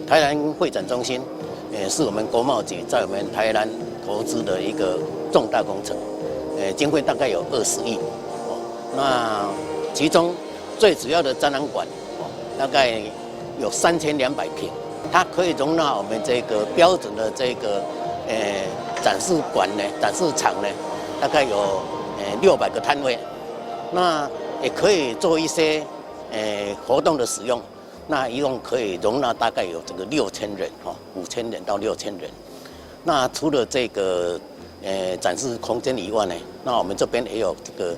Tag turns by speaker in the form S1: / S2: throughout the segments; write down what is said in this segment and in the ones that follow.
S1: 台南會展中心，是我們國貿局在我們台南投資的一個重大工程，經費大概有20億。哦，那其中最主要的展覽館，哦，大概有3200坪，它可以容納我們這個標準的這個展示館呢，展示場呢，大概有600個攤位，那也可以做一些活動的使用。那一共可以容納大概有這個六千人哈，5000人到六千人。那除了這個展示空間以外呢，那我們這邊也有這個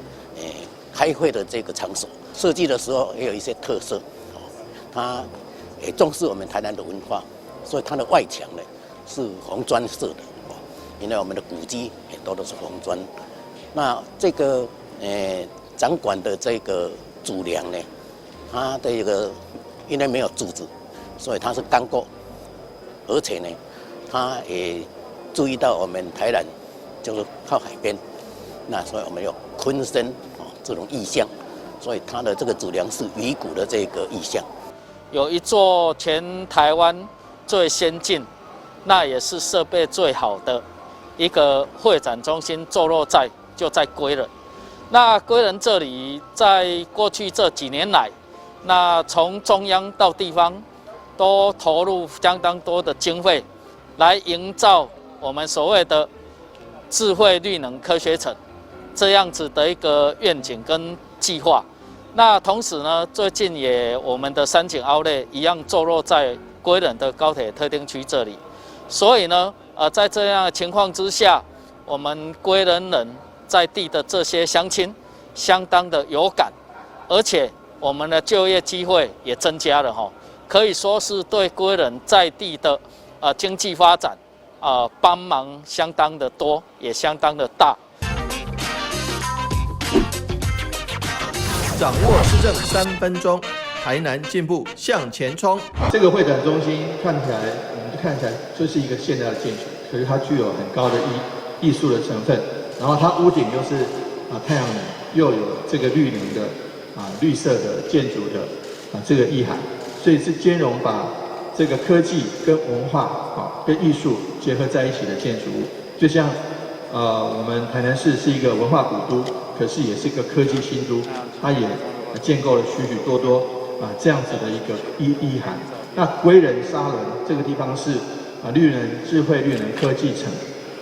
S1: 開會的這個場所。設計的時候也有一些特色，哦，它也重視我們台南的文化，所以它的外牆呢是紅磚色的，哦，因為我們的古蹟很多都是紅磚。那這個展館的這個主梁呢，它的一個因為沒有柱子，所以它是鋼構，而且呢，它也注意到我們台南就是靠海邊，那所以我們有鯤鯓哦這種意象，所以它的這個主梁是魚骨的這個意象。
S2: 有一座全台灣最先進，那也是設備最好的一個會展中心，坐落在就在歸仁。那歸仁這裡在過去這幾年來，那從中央到地方，都投入相當多的經費，來營造我們所謂的智慧綠能科學城這樣子的一個願景跟計劃。那同時呢，最近也我們的三井奧萊一樣坐落在歸仁的高鐵特定區這裡，所以呢，在這樣的情況之下，我們歸仁人在地的這些鄉親相當的有感，而且我們的就業機會也增加了哈，可以說是對歸仁在地的經濟發展啊幫忙相當的多，也相當的大。
S3: 掌握市政3分鐘，台南進步向前衝。
S4: 這個會展中心看起來，我們看起來就是一個現代的建築，可是它具有很高的藝術的成分，然後它屋頂又是啊太陽能，又有這個綠能的啊綠色的建築的啊這個意涵，所以是兼容把這個科技跟文化啊跟藝術結合在一起的建築物，就像我們台南市是一個文化古都，可是也是一個科技新都，它也建構了許許多多啊這樣子的一個意涵。那歸仁沙崙這個地方是啊綠能智慧綠能科技城，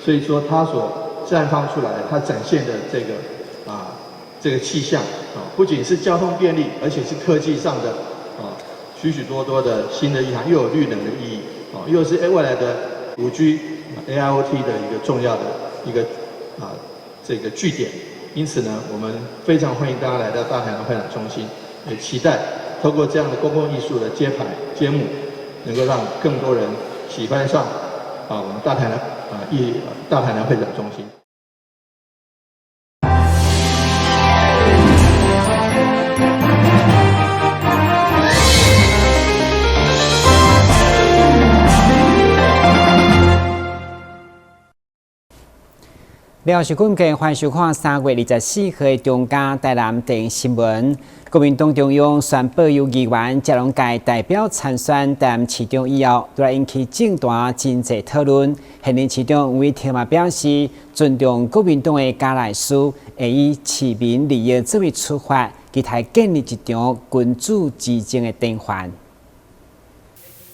S4: 所以說它所綻放出來，它展現的這個啊這個氣象啊，不僅是交通便利，而且是科技上的啊許許多多的新的意涵，又有綠能的意義啊，又是未來的5G AIoT 的一個重要的一個啊這個據點。因此呢，我們非常歡迎大家來到大台南會展中心，也期待透過這樣的公共藝術的揭牌揭幕，能夠讓更多人喜歡上啊我們大台南啊藝大台南會展中心。
S5: 廖是坤嘅歡迎收看3月24號的中嘉台南電新聞。國民黨中央宣布由議員謝龍介代表參選台南市長以後，都來引起政壇真濟討論。現任市長黃偉哲嘛表示，尊重國民黨的家內事，會以市民利益作為出發，期待建立一場君主執政的典範。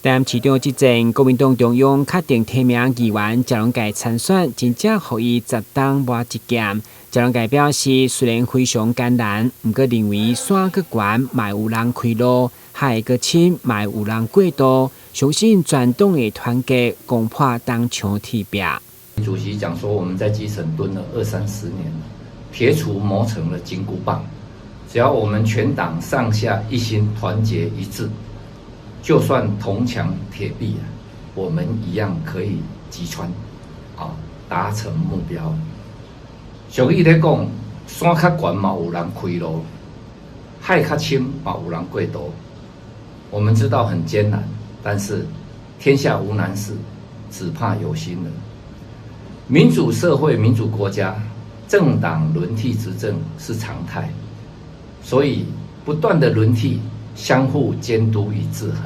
S5: 台南市長之戰，國民黨中央確定提名議員謝龍介參選，真正予伊10冬磨一劍。謝龍介表示，雖然非常艱難，毋過認為山閣懸嘛有人開路，海閣深嘛有人過渡，相信全黨會團結，攻破銅牆鐵壁。
S6: 主席講說，我們在基層蹲了二三十年了，鐵杵磨成了金箍棒，只要我們全黨上下一心，團結一致。就算銅牆鐵壁啊，我們一樣可以擊穿，啊，達成目標。俗語咧講，山較懸嘛有人開路，海較深嘛有人過渡。我們知道很艱難，但是天下無難事，只怕有心人。民主社會、民主國家，政黨輪替執政是常態，所以不斷的輪替，相互監督與制衡，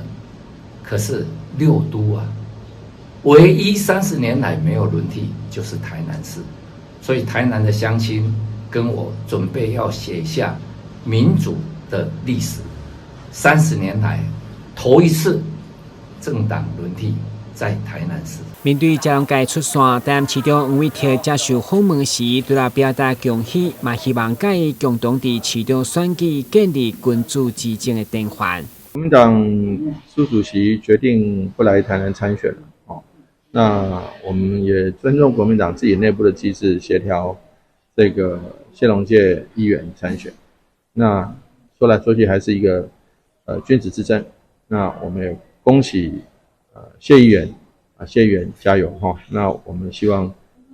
S6: 可是六都啊，唯一30年來沒有輪替就是台南市，所以台南的鄉親跟我準備要寫下民主的歷史。30年來頭一次政黨輪替在台南市。
S5: 面對謝龍介出線，台南市長黃偉哲接受訪問時，除了表達恭喜，嘛希望佮伊共同佇市長選舉建立君主之政的典範。
S4: 國民黨蘇主席決定不來台南參選了，哦，那我們也尊重國民黨自己內部的機制，協調這個謝龍介議員參選。那說來說去還是一個君子之爭。那我們也恭喜謝議員啊，謝議員加油哈！那我們希望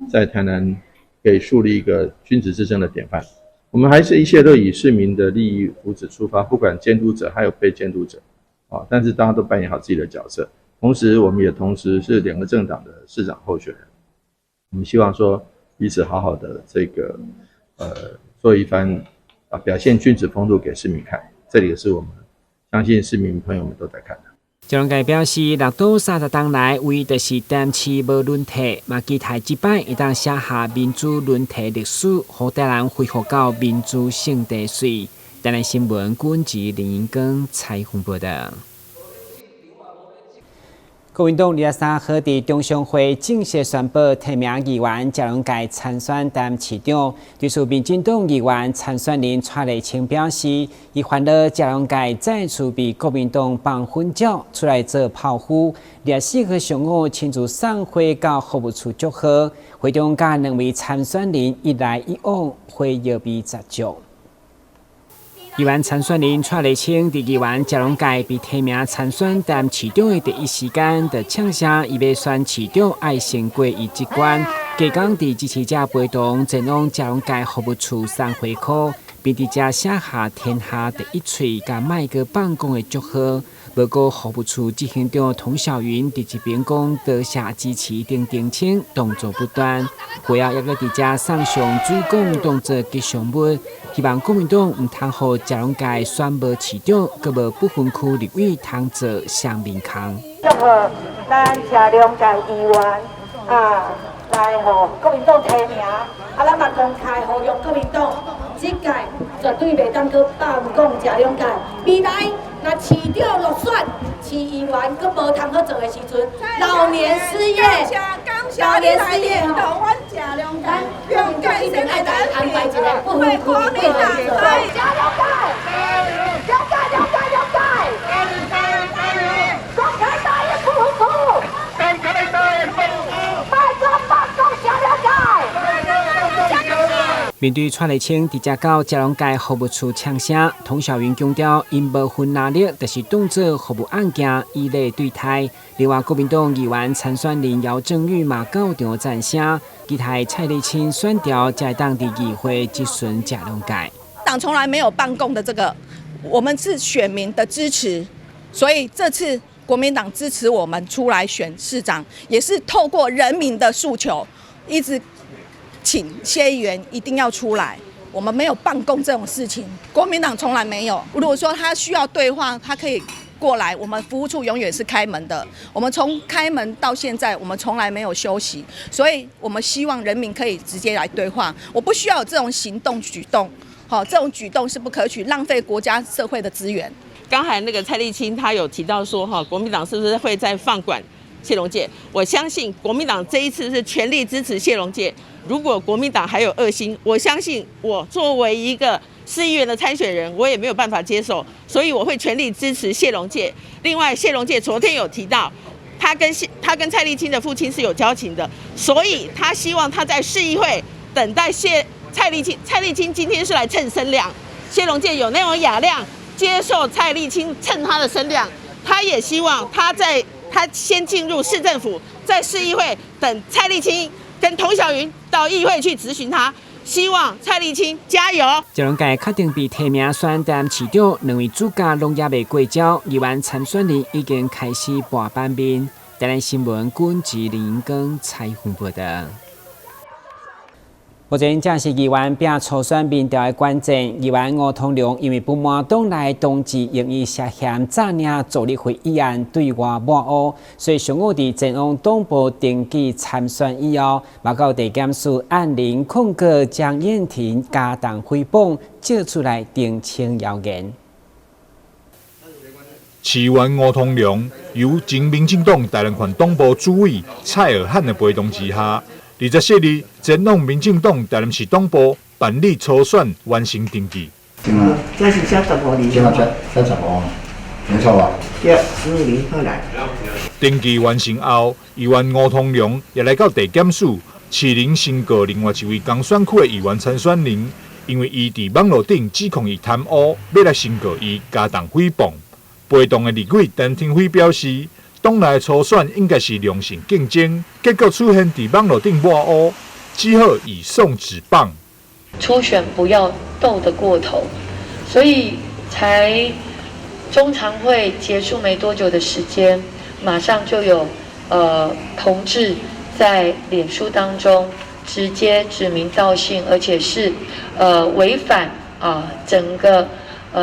S4: 在台南可以樹立一個君子之爭的典範。我們還是一切都以市民的利益福祉出發，不管監督者還有被監督者，啊，但是大家都扮演好自己的角色。同時，我們也同時是兩個政黨的市長候選人。我們希望說彼此好好的這個做一番啊表現君子風度給市民看。這裡也是我們相信市民朋友們都在看的。
S5: 謝龍介表示，六都30冬來，唯一就是台南市無輪替，嘛期待這擺會當寫下民主輪替歷史，予台南恢復到民主勝地水。台南新聞，軍籍林英光採訪報道。國民黨23號佇中常會正式宣布提名議員謝龍介參選台南市長。對此，民進黨議員參選人蔡麗清表示，伊煩惱謝龍介再次被國民黨放粉鳥出來做炮灰。24號上午親自送花到服務處祝賀，會中佮兩位參選人一來一往，火藥味十足。議員參選人蔡麗清佇議員謝龍介被提名參選台南市長的第一時間，就嗆聲伊欲選市長愛先過伊這關。隔工佇支持者陪同前往謝龍介服務處送花箍，並佇遮寫下天下第一喙佮莫閣放貢的祝賀。無過服務處執行長童小雲佇一邊講多謝支持等澄清，動作不斷。會後猶閣佇遮送上水果當做吉祥物，希望國民黨毋通予謝龍介選無市長，閣無不分區立委通做雙面空。
S7: 祝賀咱謝龍介議員啊，來予國民黨提名，啊，咱嘛公開呼籲國民黨，這屆絕對袂當閣放貢謝龍介，未來若市長落選，市議員閣無通好做的時陣，老年失業，老年失業吼，咱國民黨一定愛來安排一個不分區立委做。謝龍介，龍介，龍介，龍介，公開答應不分區，公開答應不分區，莫閣放貢謝龍介。
S5: 面對蔡麗清直接到謝龍介服務處嗆聲，童小雲強調，𪜶無分藍綠，就是當做服務案件以禮對待。另外，國民黨議員參選人姚正宇嘛到場贊聲，期待蔡麗清選調才會當佇議會質詢謝龍介。
S8: 黨從來沒有辦公的這個，我們是選民的支持，所以這次國民黨支持我們出來選市長，也是透過人民的訴求，一直請謝議員一定要出來。我們沒有罷工這種事情，國民黨從來沒有。如果說他需要對話，他可以過來，我們服務處永遠是開門的。我們從開門到現在，我們從來沒有休息，所以我們希望人民可以直接來對話。我不需要有這種行動舉動，好，這種舉動是不可取，浪費國家社會的資源。
S9: 剛才那個蔡麗清他有提到說，哈，國民黨是不是會再放管謝龍介？我相信國民黨這一次是全力支持謝龍介。如果國民黨還有二心，我相信我作為一個市議員的參選人，我也沒有辦法接受，所以我會全力支持謝龍介。另外，謝龍介昨天有提到，他跟蔡麗清的父親是有交情的，所以他希望他在市議會等待謝蔡麗清。蔡麗清今天是來蹭聲量，謝龍介有那種雅量接受蔡麗清蹭他的聲量，他也希望他在他先進入市政府，在市議會等蔡麗清跟童小雲到議會去質詢他，希望蔡麗清加油。
S5: 謝龍介確定被提名選台南市長，兩位主角攏猶未過招，議員參選人已經開始博版面。台南新聞，軍籍林英光採訪報道。目前正是議員拼初選民調的關鍵，議員吳通龍因為不滿黨內同志用伊涉嫌詐領助理費一案對外抹烏，所以上午佇前往黨部登記參選以後，嘛到地檢署按鈴控告江彥婷加重誹謗，借出來澄清謠言。
S10: 市議員吳通龍由前民進黨台南縣黨部主委蔡爾漢的陪同之下，24日前往民進黨台南市黨部辦理初選完成登記。
S11: 這是35字。
S12: 這35，沒錯吧？
S11: 對，15字好來。
S10: 登記完成後，議員吳通龍也來到地檢署，市民申告另外一位同選區的議員參選人，因為伊佇網路頂指控伊貪污，欲來申告伊加重誹謗。陪同的立委陳廷輝表示，黨內初選應該是良性競爭，結果出現佇網路頂抹烏，只好移送紙棒。
S13: 初選不要鬥得過頭，所以才中常會結束沒多久的時間，馬上就有同志在臉書當中直接指名道姓，而且是違反啊整個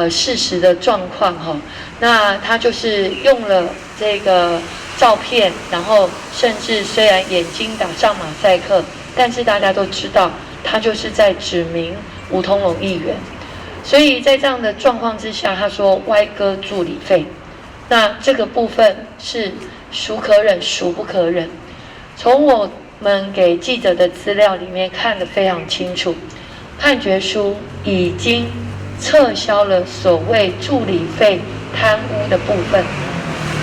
S13: 事實的狀況哈。那他就是用了這個照片，然後甚至雖然眼睛打上馬賽克，但是大家都知道他就是在指名吳通龍議員。所以在這樣的狀況之下，他說歪割助理費，那這個部分是孰可忍孰不可忍。從我們給記者的資料裡面看得非常清楚，判決書已經撤銷了所謂助理費貪污的部分，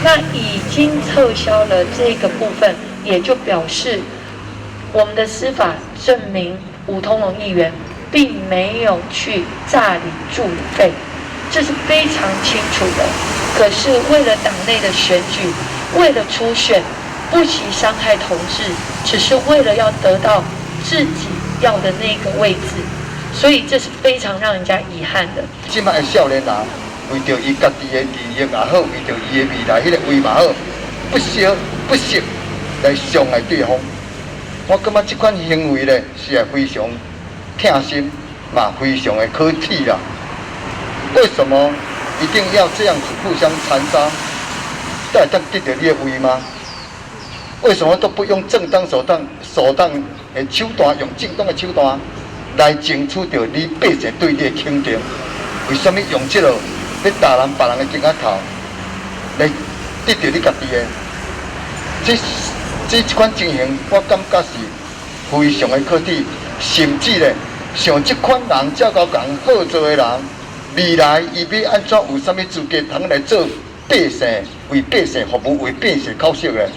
S13: 那已經撤銷了這個部分，也就表示我們的司法證明吳通龍議員並沒有去詐領助理費，這是非常清楚的。可是為了黨內的選舉，為了初選，不惜傷害同志，只是為了要得到自己要的那個位置，所以這是非常讓人家遺憾的。
S12: 這擺的少年人為著伊家己的利益也好，為著伊的未來彼個位嘛好，不惜來傷害對方。我感覺這款行為咧，是非常痛心，嘛非常的可恥啦。為什麼一定要這樣子互相殘殺，才會當得著你的位嗎？為什麼都不用正當手段，用正當的手段來爭取著你百姓對你的肯定？為什麼用這個欲打人別人的肩仔頭來得著你家己的？這款情形，我感覺是非常的可恥，甚至咧，像這款人這𠢕共好做的人，未來伊欲按怎有啥物資格通來做百姓，為百姓服務，為百姓口舌咧？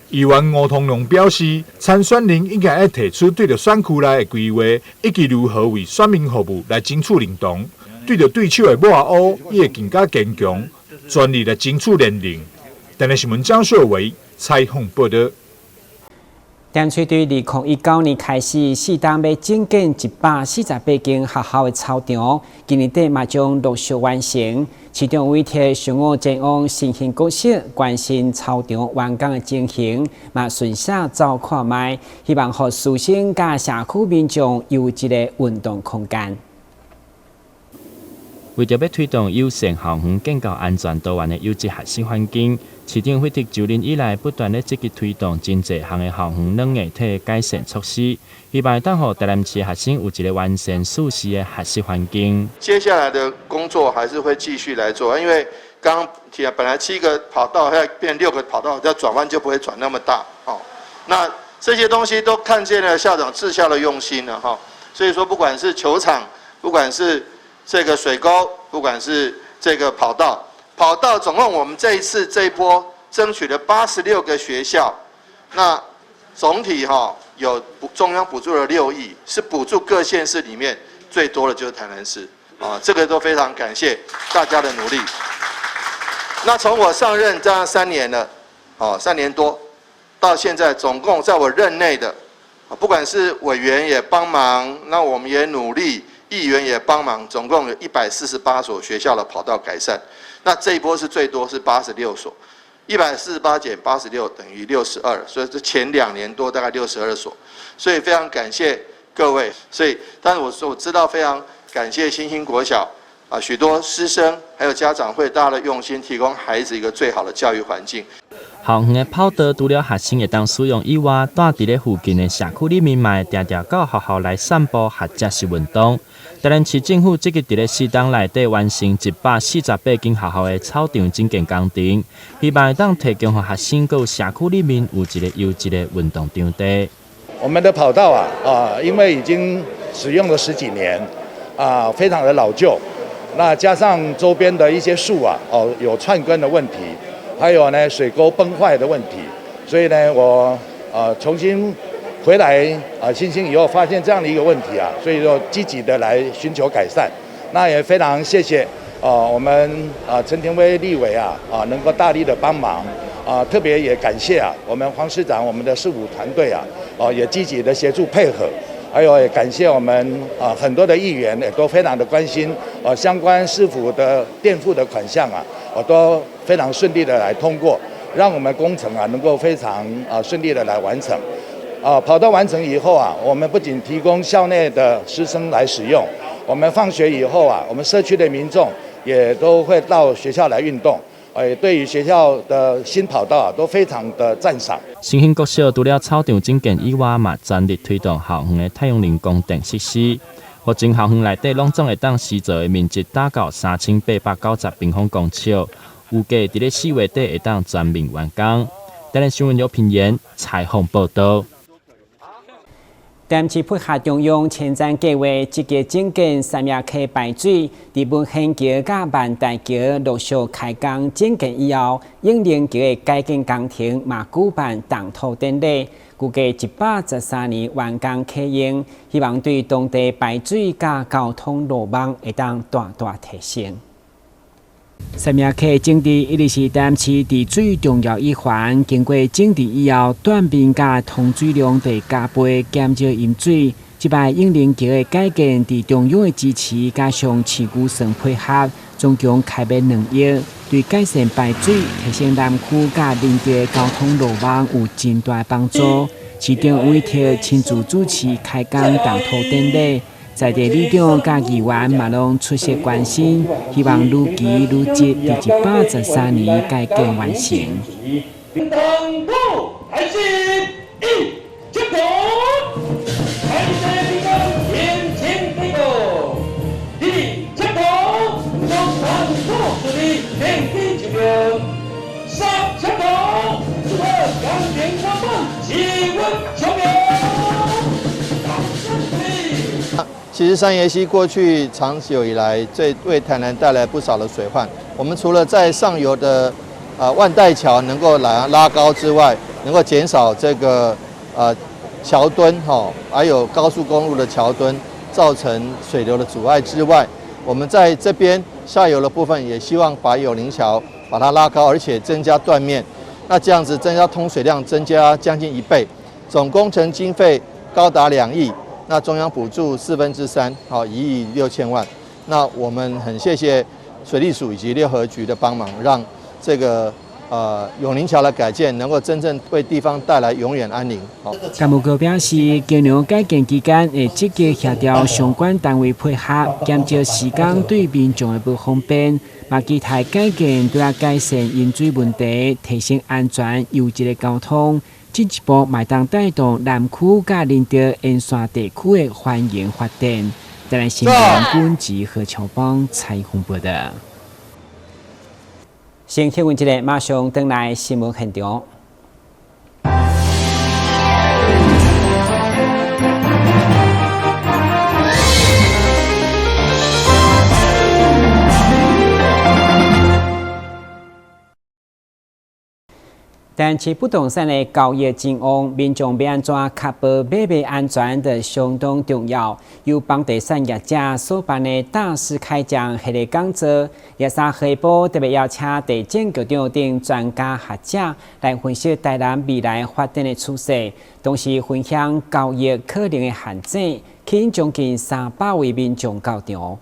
S10: 議員吳通龍表示，參選人應該愛提出對著選區內的規劃，以及如何為選民服務來爭取認同。對著對手的抹烏，伊會更加堅強，全力來爭取連任。台南新聞張秀偉採訪報導。
S5: 淡水對2019年開始，四冬欲整建148間學校的操場，今年底嘛將陸續完成。市長委託上午前往新興國小關心操場完工的情形，嘛巡視走看覓，希望予師生佮社區民眾有一個運動空間。
S14: 為著欲推動友善校園建構安全多元的優質學習環境，市長費特就任以來，不斷咧積極推動真濟項的校園軟硬體改善措施，希望會當予台南市學生有一個完善舒適的學習環境。
S15: 接下來的工作還是會繼續來做，因為剛剛提了，本來七個跑道，現在變六個跑道，要轉彎就不會轉那麼大。哦，那這些東西都看見了校長治校的用心了哈。所以說，不管是球場，不管是這個水溝，不管是這個跑道，跑道總共我們這一次這一波爭取了86個學校，那總體哈有中央補助了6億，是補助各縣市裡面最多的就是台南市啊，這個都非常感謝大家的努力。那從我上任這樣3年了，哦，3年多，到現在總共在我任內的，不管是委員也幫忙，那我們也努力。議員也幫忙，總共有148所學校的跑道改善。那這一波是最多是八十六所，148減86等於62，所以這前2年多大概62所。所以非常感謝各位。所以，但是我說我知道非常感謝新興國小啊，許多師生還有家長會大家的用心，提供孩子一個最好的教育環境。
S14: 校園的跑道除了學生會當使用以外，蹛佇咧附近的社區裡面嘛會定定到學校來散步或者是運動。台南市政府積極佇咧四冬內底完成148間學校的操場整建工程，希望會當提供予學生閣有社區裡面有一个優質的運動場地。
S16: 我們的跑道啊，因為已經使用了十幾年，啊，非常的老舊，那加上周邊的一些樹啊，哦，有串根的問題，還有呢水溝崩壞的問題，所以呢，我重新回來啊，新興以後發現這樣的一個問題啊，所以說積極的來尋求改善。那也非常謝謝啊，我們啊陳庭威立委啊能夠大力的幫忙啊，特別也感謝啊我們黃市長、我們的市府團隊啊，哦也積極的協助配合，還有也感謝我們啊很多的議員也都非常的關心啊相關市府的墊付的款項啊，我都非常順利的來通過，讓我們工程啊能夠非常啊順利的來完成。啊，跑道完成以後啊，我們不僅提供校內的師生來使用，我們放學以後啊，我們社區的民眾也都會到學校來運動，對於學校的新跑道啊，都非常的讚賞。
S14: 新興國小除了操場整建以外，嘛全力推動校園的太陽能光電設施。目前校園內底攏總會當施造的面積達到3890平方公尺，預計佇咧4月底會當全面完工。台南新聞劉品言採訪報導。
S5: 台南市配合中央前瞻計劃，積極整建三峽溪排水，佇文賢橋佮萬大橋陸續開工整建以後，永寧橋的改建工程嘛舉辦動土典禮，估計113年完工啟用，希望對當地排水佮交通路網會當大大提升。三峽溪整治一直是台南市治水重要一環。經過整治以後，斷面佮通水量會加倍，減少淹水。這擺永寧橋的改建，佇中央的支持加上市預算配合，總共開欲2億，對改善排水、提升南區佮鄰近的交通路網有真大幫助。市長委託親自主持開工動土典禮。在地里長佮議員嘛攏出席關心，希望如期如質佇113年改建完成。
S15: 其實三爺溪過去長久以來，最為台南帶來不少的水患。我們除了在上游的萬代橋能夠來拉高之外，能夠減少這個橋墩哈，還有高速公路的橋墩造成水流的阻礙之外，我們在這邊下游的部分也希望把永寧橋把它拉高，而且增加斷面。那這樣子增加通水量，增加將近1倍，總工程經費高達2億。那中央補助3/4，好1億6千萬。那我們很謝謝水利署以及六合局的幫忙，讓這個永寧橋的改建能夠真正為地方帶來永遠安寧。好，
S5: 幹部局表示，橋梁改建期間會積極協調相關單位配合，減少時間對民眾的不方便。嘛，期待改建對改善淹水問題，提升安全優質的交通。進一步嘛會當帶動南區佮林德沿線地區的繁榮發展。台南新聞本集何秋邦采訪報導。先新聞一下，馬上轉來新聞現場。但是不動產的交易真旺，民眾欲按怎確保買賣安全，就相當重要。由房地產業者所辦的大師開講系列講座，23號下晡特別邀請地政局長等專家學者來分析台南未來發展的趨勢，同時分享交易可能的陷阱，吸引將近300位民眾到場。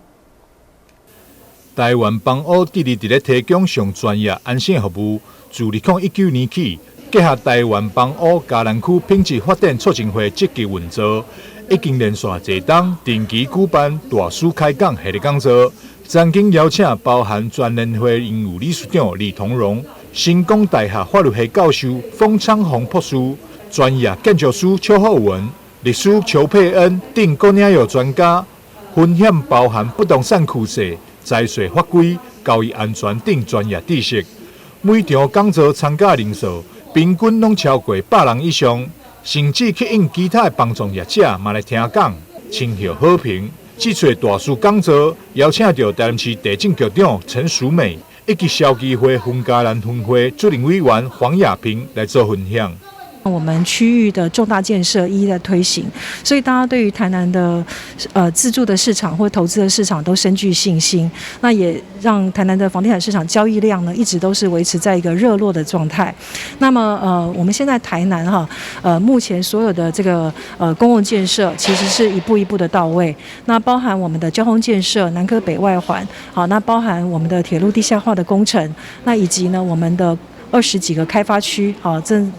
S10: 台灣房屋致力佇咧提供上專業安省服務。自2019年起，結合台灣房屋嘉南區品質發展促進會積極運作，已經連續濟冬定期舉辦大師開講系列講座，曾經邀請包含全聯會榮譽理事長李同榮、成功大學法律系教授封昌鴻博士、專業建築師邱厚文、律師邱佩恩等各領域專家，分享包含不動產趨勢、財稅法規、交易安全等專業知識。每場講座參加人數平均攏超過100人以上，甚至吸引其他的房仲業者嘛來聽講，深獲好評。這次大師講座邀請著台南市地政局長陳淑美以及消基會雲嘉南分會主任委員黃亞平來做分享。
S17: 我們區域的重大建設一一在推行，所以大家對於台南的自住的市場或投資的市場都深具信心。那也讓台南的房地產市場交易量呢，一直都是維持在一個熱絡的狀態。那麼我們現在台南哈目前所有的這個公共建設其實是一步一步的到位。那包含我們的交通建設，南科北外環，好，那包含我們的鐵路地下化的工程，那以及呢我們的20幾個開發區，好正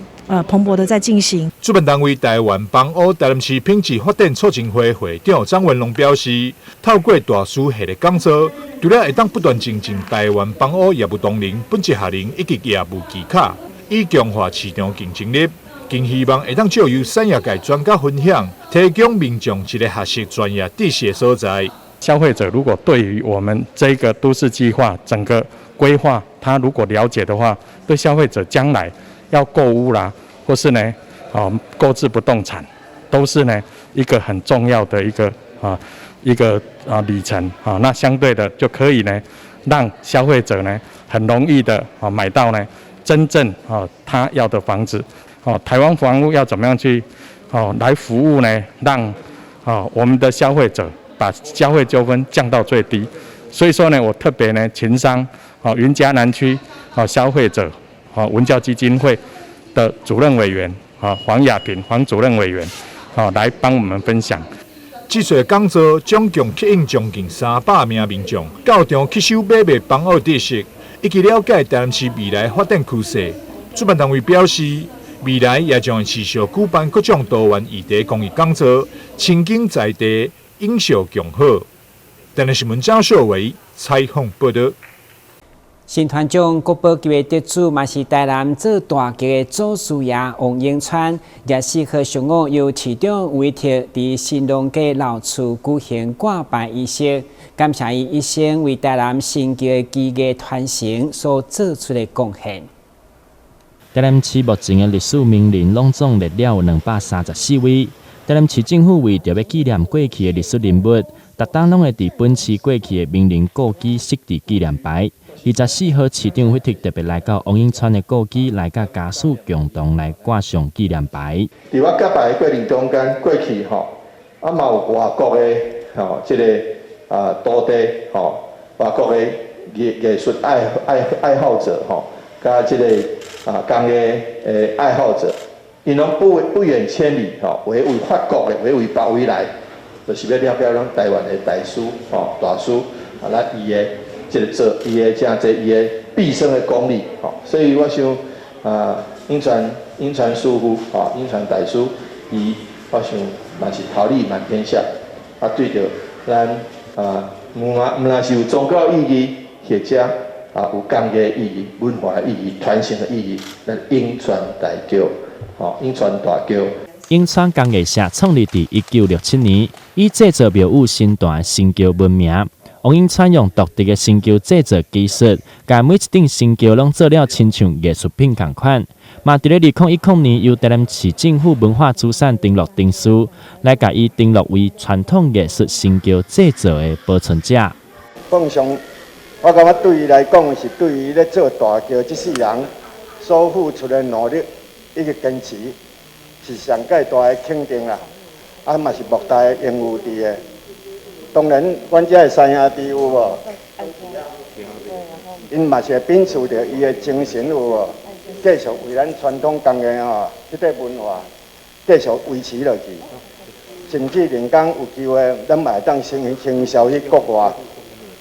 S17: 蓬勃的在進行。
S10: 主辦單位台灣房屋台南市品質發展促進會會長張文龍表示，透過大師系列講座，除了會當不斷精進台灣房屋業務同仁、本職學能以及業務技巧，以強化市場競爭力，更希望會當藉由產業界專家分享，提供民眾一個學習專業知識的所在。
S18: 消費者如果對於我們這個都市計劃整個規劃，他如果了解的話，對消費者將來要購屋啦，或是呢，購置不動產，都是呢一個很重要的一個里程啊。那相對的就可以呢，讓消費者呢很容易的買到呢真正他要的房子。哦，台灣房屋要怎麼樣去來服務呢？讓我們的消費者把消費糾紛降到最低。所以說呢，我特別呢情商雲嘉南區消費者文教基金會的主任委員黃亞平黃主任委員，來幫我們分享。
S10: 這次講座總共吸引將近300名民眾到場吸收買賣房屋知識，以及了解台南市未來發展趨勢。主辦單位表示，未來也將會持續舉辦各種多元議題公益講座，親近在地，永續共好。台南新聞張秀偉採訪報道。
S5: 新團獎國寶級的得主，嘛是台南做大轎的祖師爺王永川，24號上午由市長委託佇新農街老厝舉行掛牌儀式，感謝伊一生為台南神轎的技藝傳承所做出的貢獻。
S14: 台南市目前的歷史名人攏總列了234位。台南市政府為著欲紀念過去的歷史人物，逐冬攏會佇本市過去的名人故居設置紀念牌。24號，市長委託特別來到王永川的故居，來佮家屬共同來掛上紀念牌。
S15: 佇我結拜的過程中間，過去吼，嘛有外國的吼，這个徒弟吼，外國的藝術愛好者吼，佮這个工藝的愛好者，𪜶攏不遠千里吼，有的為法國的，有的為別位來，就是欲了解咱台灣的大師吼，大師咱伊的這个做伊的誠濟伊的畢生的功力，吼，所以我想永川師傅，吼，永川大師，伊我想嘛是桃李滿天下，對著咱毋但是有宗教意義，或者有工藝意義、文化意義、傳承的意義，咱永川大轎，吼，永川大轎。
S14: 永川工藝社創立佇1967年，以製造廟宇神壇神轎聞名。王永川用獨特的神轎製造技術，共每一頂神轎攏做了親像藝術品仝款。嘛，佇咧2010年，由台南市政府文化資產登錄登書，來共伊登錄為傳統藝術神轎製造的保存者。
S12: 放上，我感覺對伊來講是對伊咧做大轎這世人所付出的努力以及堅持，是上蓋大的肯定啦。嘛是莫大的榮譽佇的。當然，阮遮的三兄弟有無？𪜶嘛是會秉持著伊的精神有無？繼續為咱傳統工藝吼，這個文化繼續維持落去。甚至連講有機會，咱嘛會當先行銷去國外，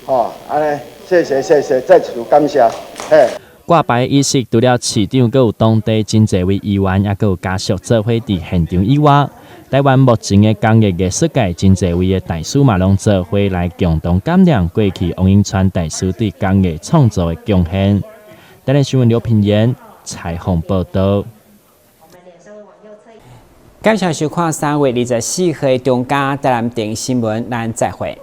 S12: 吼，按呢，謝謝謝謝，再次感謝，嘿。
S14: 掛牌儀式除了市長，閣有當地真濟位議員，抑閣有家屬做伙佇現場以外，台灣目前的工藝藝術界真濟位的大師嘛，攏做伙來共同感念過去王永川大師對工藝創作的貢獻。台南新聞劉品言採訪報道。
S5: 感謝收看3月24號的中嘉台南電新聞，咱再會。